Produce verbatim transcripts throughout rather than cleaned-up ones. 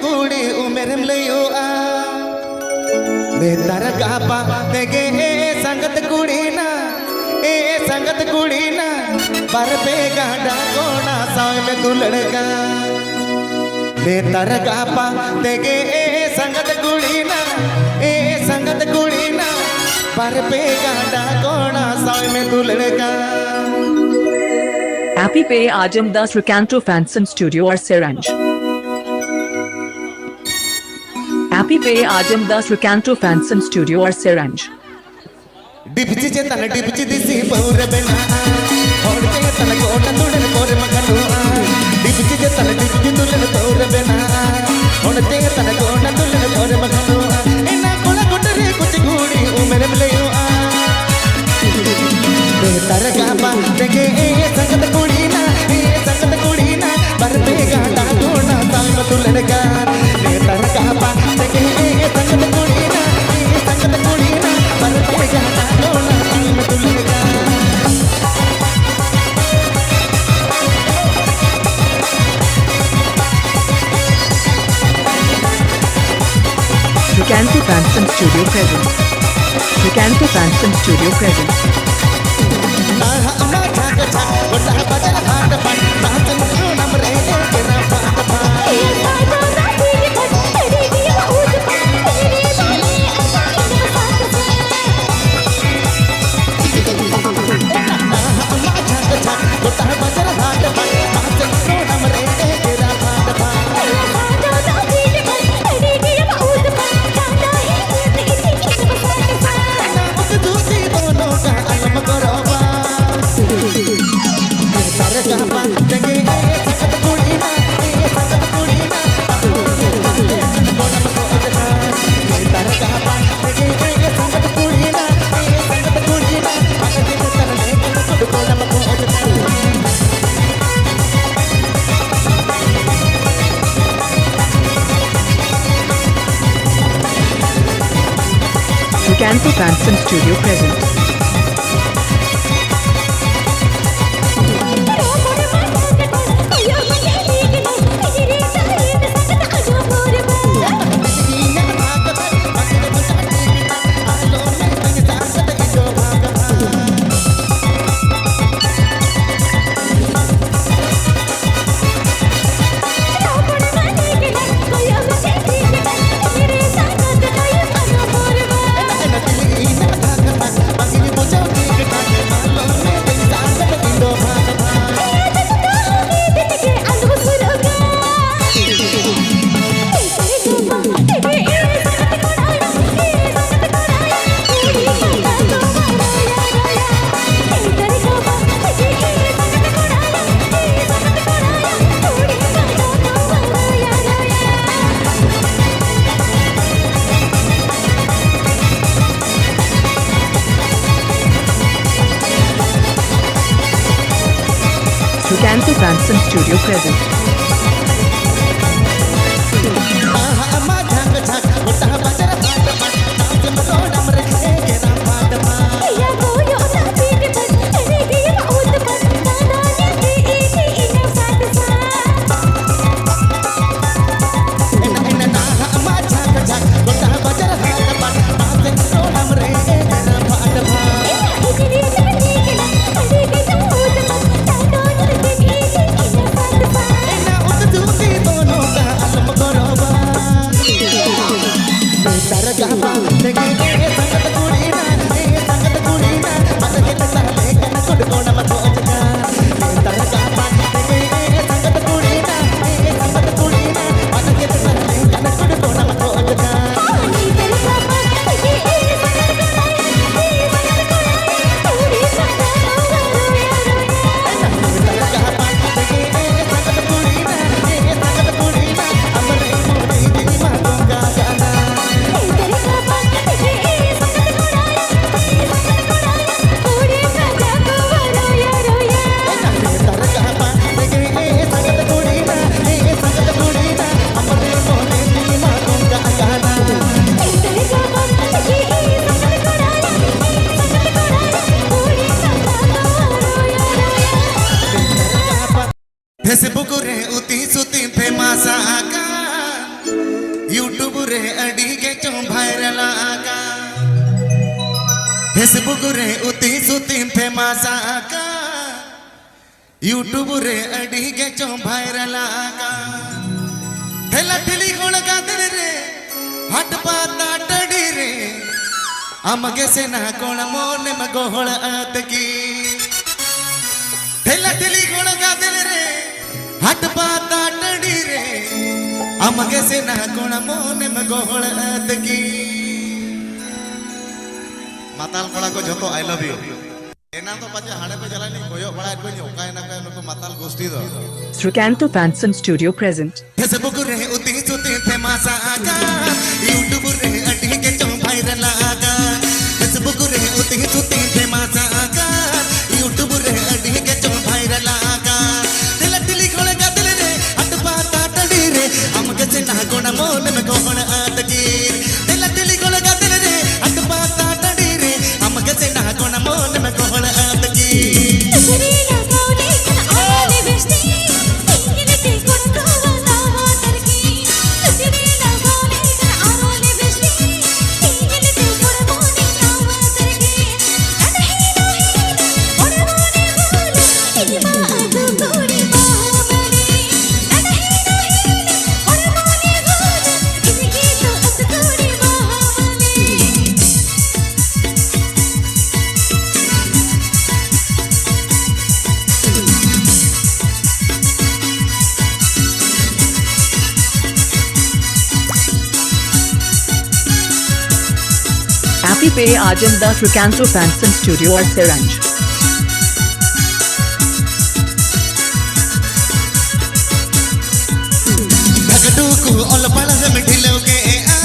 ᱠᱩᱲᱤ ᱩᱢᱮᱨᱮᱢ ᱞᱟᱹᱭᱚᱜᱼᱟ᱾ ᱱᱮᱛᱟᱨ ᱜᱟᱯᱟ ᱛᱮᱜᱮ ᱮ ᱥᱟᱸᱜᱟᱛ ᱠᱩᱲᱤ ᱱᱟ, ᱮ ᱥᱟᱸᱜᱟᱛ ᱠᱩᱲᱤ ᱱᱟ, ᱵᱟᱨ ᱯᱮ ᱜᱟᱰᱟ ᱠᱚᱲᱟ ᱥᱟᱶ ᱢᱮ ᱫᱩᱞᱟᱹᱲ ᱜᱟ᱾ ᱱᱮᱛᱟᱨ ᱜᱟᱯᱟ ᱛᱮᱜᱮ ᱮ ᱥᱟᱸᱜᱟᱛ ᱠᱩᱲᱤ ᱱᱟ, ᱮ ᱥᱟᱸᱜᱟᱛ ᱠᱩᱲᱤ ᱱᱟ, ᱵᱟᱨ ᱯᱮ ᱜᱟᱰᱟ ᱠᱚᱲᱟ ᱥᱟᱶ ᱢᱮ ᱫᱩᱞᱟᱹᱲ ᱜᱟ᱾ Happy Pay Ajam Das Ricanto Fanson Studio or Seranj. Happy Pay Ajam Das Ricanto Fanson Studio or Seranj. ᱰᱤᱯᱪᱤ ᱪᱮᱛᱟᱱ ᱰᱤᱯᱪᱤ ᱫᱤᱥᱤ ᱵᱟᱹᱦᱩ ᱨᱮ ᱵᱮᱱᱟᱜᱼᱟ᱾ ᱦᱚᱲ ᱪᱮᱛᱟᱱ ᱜᱚᱰᱟ ᱫᱩᱞᱟᱹᱲ ᱯᱚᱨᱮ ᱢᱟ ᱜᱟᱱᱚᱜᱼᱟ᱾ ᱰᱤᱯᱪᱤ ᱪᱮᱛᱟᱱ ᱰᱤᱯᱪᱤ ᱫᱩᱞᱟᱹᱲ ᱵᱟᱹᱦᱩ ᱨᱮ ᱵᱮᱱᱟᱜᱼᱟ᱾ ᱦᱚᱲ ᱪᱮᱛᱟᱱ ᱜᱚᱰᱟ ᱫᱩᱞᱟᱹᱲ ᱯᱚᱨᱮ ᱢᱟ ᱜᱟᱱᱚᱜᱼᱟ᱾ ᱮᱱᱟ ᱠᱚᱲᱟ ᱜᱚᱴᱟ ᱨᱮ ᱠᱩᱪᱤ ᱠᱩᱲᱤ ᱩᱢᱮᱨᱮᱢ ᱞᱟᱹᱭᱚᱜᱼᱟ᱾ ᱱᱮᱛᱟᱨ ᱜᱟᱯᱟ ᱛᱮᱜᱮ ᱮ ᱥᱟᱸᱜᱟᱛ ᱠᱩᱲᱤ ᱱᱟ, ᱮ ᱥᱟᱸᱜᱟᱛ ᱠᱩᱲᱤ ᱱᱟ, ᱵᱟᱨ ᱯᱮ ᱜᱟᱰᱟ ᱠᱚᱲᱟ ᱥᱟᱶ ᱢᱟ ᱫᱩᱞᱟᱹᱲ ᱜᱟ᱾ ᱱᱮᱛᱟᱨ ᱜᱟᱯᱟ ᱛᱮᱜᱮ ᱮ ᱥᱟᱸᱜᱟᱛ ᱠᱩᱲᱤ ᱱᱟ, ᱮ ᱥᱟᱸᱜᱟᱛ ᱠᱩᱲᱤ ᱱᱟ, ᱵᱟᱨ ᱯᱮ ᱜᱟᱰᱟ ᱠᱚᱲᱟ ᱥᱟᱶ ᱢᱟ ᱫᱩᱞᱟᱹᱲ ᱜᱟ᱾ Ricanto Fanson Studio present. Ricanto Fanson Studio present. Ricanto Fanson Studio present. Studio present. Facebook ᱨᱮ ᱩᱛᱤ ᱥᱩᱛᱤ ᱯᱷᱮᱢᱟᱥ ᱟᱠᱟᱱ, YouTube ᱨᱮ ᱟᱹᱰᱤ ᱜᱮ ᱪᱚᱝ ᱵᱷᱟᱭᱨᱟᱞ ᱟᱠᱟᱱ᱾ Facebook ᱨᱮ ᱩᱛᱤ ᱥᱩᱛᱤ ᱯᱷᱮᱢᱟᱥ ᱟᱠᱟᱱ, YouTube ᱨᱮ ᱟᱹᱰᱤ ᱜᱮ ᱪᱚᱝ ᱵᱷᱟᱭᱨᱟᱞ ᱟᱠᱟᱱ᱾ ᱴᱷᱮᱞᱟ ᱴᱷᱤᱞᱤ ᱦᱚᱲ ᱜᱟᱫᱮᱞ ᱨᱮ ᱦᱟᱴ ᱯᱟᱛᱟ ᱴᱟᱺᱰᱤ ᱨᱮ ᱟᱢ ᱜᱮ ᱥᱮᱱᱟ ᱠᱚᱲᱟ ᱢᱚᱱᱮᱢ ᱜᱚᱦᱚᱲ ᱟᱛᱠᱤ᱾ ᱴᱷᱮᱞᱟ ᱴᱷᱤᱞᱤ ᱜᱚᱲ ᱜᱟᱫᱮᱞ ᱨᱮ, ᱦᱟᱴ ᱯᱟᱛᱟ ᱴᱟᱺᱰᱤ ᱨᱮ, ᱟᱢ ᱜᱮ ᱥᱮᱱᱟ ᱠᱚᱲᱟ ᱢᱚᱱᱮᱢ ᱜᱚᱦᱚᱲ ᱟᱛᱠᱤ᱾ ᱢᱟᱛᱟᱞ ᱠᱚᱲᱟ ᱠᱚ ᱡᱷᱚᱛᱚ I love you᱾ ᱮᱱᱟᱝ ᱫᱚ ᱯᱟᱪᱮ ᱦᱟᱸᱰᱮ ᱯᱮ ᱪᱟᱞᱟᱜ, ᱤᱧ ᱠᱚᱭᱚᱜ ᱵᱟᱲᱟᱭᱮᱫ ᱠᱚᱣᱟᱧ, ᱚᱠᱟᱭᱮᱱᱟ ᱯᱮ ᱱᱩᱠᱩ ᱢᱟᱛᱟᱞ ᱜᱳᱥᱴᱤ ᱫᱚ? Srikanto Fanson Studio present. Facebook ᱨᱮ ᱩᱛᱤ ᱥᱩᱛᱤ ᱯᱷᱮᱢᱟᱥ ᱟᱠᱟᱱ, YouTube ᱨᱮ ᱟᱹᱰᱤ ᱜᱮ ᱪᱚᱝ ᱵᱷᱟᱭᱨᱟᱞ ᱟᱠᱟᱱ᱾ Facebook ᱨᱮ ᱩᱛᱤ ᱥᱩᱛᱤ ᱯᱷᱮᱢᱟᱥ ᱟᱠᱟᱱ, YouTube ᱨᱮ ᱟᱹᱰᱤ ᱜᱮ ᱪᱚᱝ ᱵᱷᱟᱭᱨᱟᱞ ᱟᱠᱟᱱ᱾ ᱴᱷᱮᱞᱟ ᱴᱷᱤᱞᱤ ᱢᱚᱱᱮᱢ ᱜᱚᱦᱚᱲ ᱟᱛᱠᱤᱨ᱾ ᱫᱮᱞᱟ ᱫᱮᱞᱤ ᱜᱚᱲ ᱜᱟᱫᱮᱞ ᱨᱮ, ᱦᱟᱴ ᱯᱟᱛᱟ ᱴᱟᱺᱰᱤ ᱨᱮ, ᱟᱢ ᱜᱮ ᱥᱮ ᱱᱟᱦᱟᱜ ᱚᱱᱟ ᱢᱚᱱᱮᱢ ᱜᱚᱦᱚᱲ ᱟᱛᱠᱤᱨ᱾ ᱛᱩᱡᱷᱮ ᱨᱮ ᱞᱟᱜᱟᱣ ᱞᱮᱠᱷᱟᱱ ᱟᱨᱦᱚᱸ ᱞᱮ ᱵᱮᱥ ᱛᱮ, ᱤᱧ ᱞᱮᱠᱟ ᱠᱚᱲᱟ ᱠᱚ ᱵᱟᱛᱟᱣᱟ ᱛᱟᱨᱠᱤ᱾ ᱛᱩᱡᱷᱮ ᱨᱮ ᱞᱟᱜᱟᱣ ᱞᱮᱠᱷᱟᱱ ᱟᱨᱦᱚᱸ ᱞᱮ ᱵᱮᱥ ᱛᱮ, ᱤᱧ ᱞᱮᱠᱟ ᱠᱚᱲᱟ ᱠᱚ ᱵᱟᱛᱟᱣᱟ ᱛᱟᱨᱠᱤ᱾ ᱟᱫᱚ ᱦᱮᱸ ᱫᱚ ᱦᱮᱸ ᱫᱚ, ᱚᱱᱟ ᱢᱚᱱᱮ ᱵᱷᱩᱞ, ᱤᱧ ᱢᱟ ᱟᱫᱚ ᱠᱩᱲᱤ ᱵᱟᱹᱦᱩ ᱢᱟᱱᱮ᱾ Happy Pay Agenda Trucanto Fanson Studio Arsaranj. ᱰᱷᱟᱠᱰᱩ ᱠᱚ ᱚᱞ ᱯᱟᱲᱦᱟᱣ ᱮᱢ ᱰᱷᱤᱞᱟᱹᱣ ᱠᱮᱜᱼᱟ,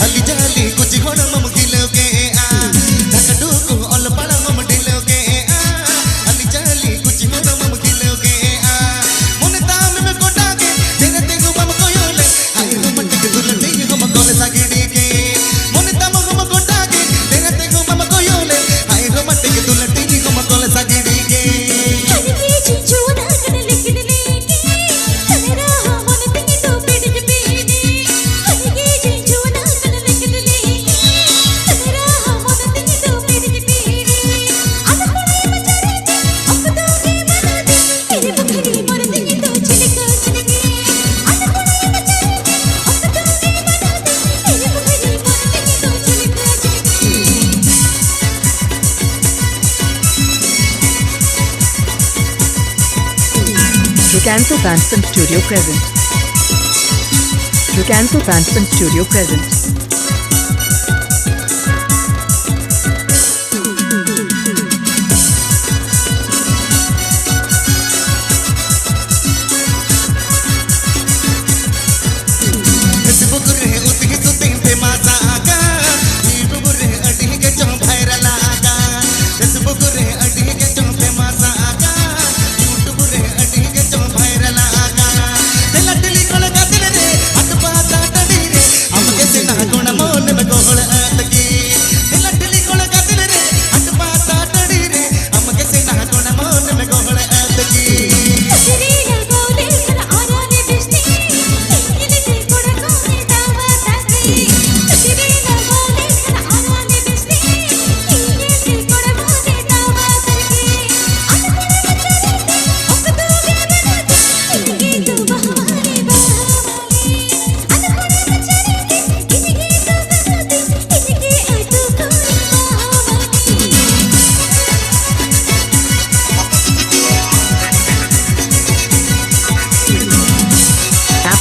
ᱦᱟᱹᱞᱤ ᱡᱟᱹᱞᱤ ᱠᱩᱪᱤ ᱦᱚᱲᱢᱚᱢ ᱰᱷᱤᱞᱟᱹᱣ ᱠᱮᱜᱼᱟ᱾ ᱰᱷᱟᱠᱰᱩ ᱠᱚ ᱚᱞ ᱯᱟᱲᱦᱟᱣ ᱮᱢ ᱰᱷᱤᱞᱟᱹᱣ ᱠᱮᱜᱼᱟ, ᱦᱟᱹᱞᱤ ᱡᱟᱹᱞᱤ ᱠᱩᱪᱤ ᱦᱚᱲᱢᱚᱢ ᱰᱷᱤᱞᱟᱹᱣ ᱠᱮᱜᱼᱟ᱾ ᱢᱚᱱᱮ ᱛᱟᱢ ᱮᱢ ᱜᱚᱴᱟ ᱜᱮ, ᱛᱮᱨᱮ ᱛᱮᱸᱜᱚ ᱵᱟᱢ ᱠᱚᱭᱚᱜ ᱞᱮ, ᱟᱭ ᱨᱳᱢᱟᱱᱴᱤᱠ ᱫᱩᱞᱟᱹᱲᱤ ᱦᱚᱢ ᱠᱚᱞ ᱥᱟᱜᱤᱲᱤ ᱜᱮ᱾ ᱢᱚᱱᱮ ᱛᱟᱢ ᱦᱚᱢ ᱜᱚᱴᱟ ᱜᱮ, ᱛᱮᱨᱮ ᱛᱮᱸᱜᱚ ᱵᱟᱢ ᱠᱚᱭᱚᱜ ᱞᱮ, ᱟᱭ ᱨᱳᱢᱟᱱᱴᱤᱠ ᱫᱩᱞᱟᱹᱲᱤ ᱦᱚᱢ ᱠᱚᱞ ᱥᱟᱜᱤᱲᱤ ᱜᱮ᱾ Trucanto Fanson Studio present. Trucanto Fanson Studio present. Facebook ᱨᱮ ᱩᱫᱤ ᱥᱩᱫᱤ ᱯᱷᱮᱢᱟᱥ ᱟᱠᱟᱱ, YouTube ᱨᱮ ᱟᱹᱰᱤ ᱜᱮ ᱪᱚᱝ ᱵᱷᱟᱭᱨᱟᱞ ᱟᱠᱟᱱ, Facebook ᱨᱮ ᱟᱹᱰᱤ ᱜᱮ ᱪᱚᱝ ᱯᱷᱮᱢᱟᱥ ᱟᱠᱟᱱ, YouTube ᱨᱮ ᱟᱹᱰᱤ ᱜᱮ ᱪᱚᱝ ᱵᱷᱟᱭᱨᱟᱞ ᱟᱠᱟᱱ᱾ ᱫᱮᱞᱟ ᱫᱮᱞᱤ ᱠᱚᱞᱠᱟᱛᱟ ᱨᱮ ᱦᱟᱴ ᱯᱟᱛᱟ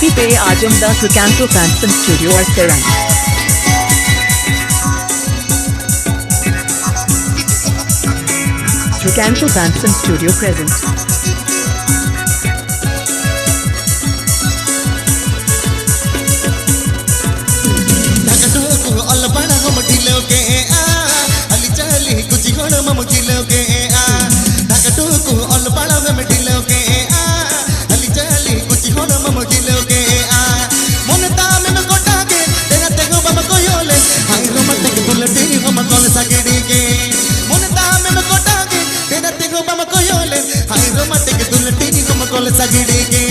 P P A Ajam Das Tricantro Fanfan Studio Arsaran. Tricantro Fanfan Studio present. Dhaka टूकू अल बड़ा हम ढिलो के आ, अली चाली कुछ घोड़ा मम ढिलो के आ। ढाका टूकू अल बड़ा हम ढिलो के आ, अली चाली कुछ घोड़ा मम ढिलो के आ। मन ताम में कोटा के, तेरा तेगो बम को योले, हाय रोमांटिक बुलेटिन हम कॉल सगड़ी के। मन ताम में कोटा के, तेरा तेगो बम को योले, हाय रोमांटिक बुलेटिन हम कॉल सगड़ी के।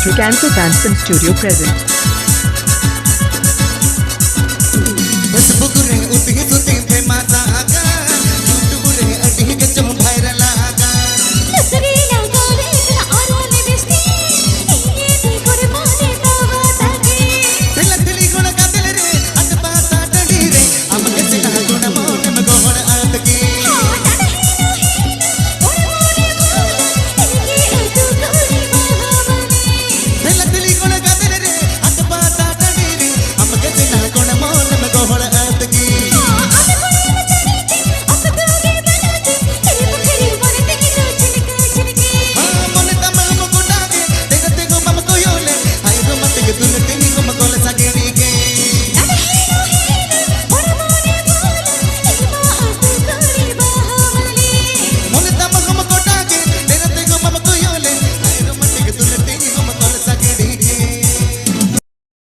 Tricantro Fanfan Studio present. Facebook ᱨᱮ ᱩᱛᱤ ᱥᱩᱛᱤ ᱛᱮᱢ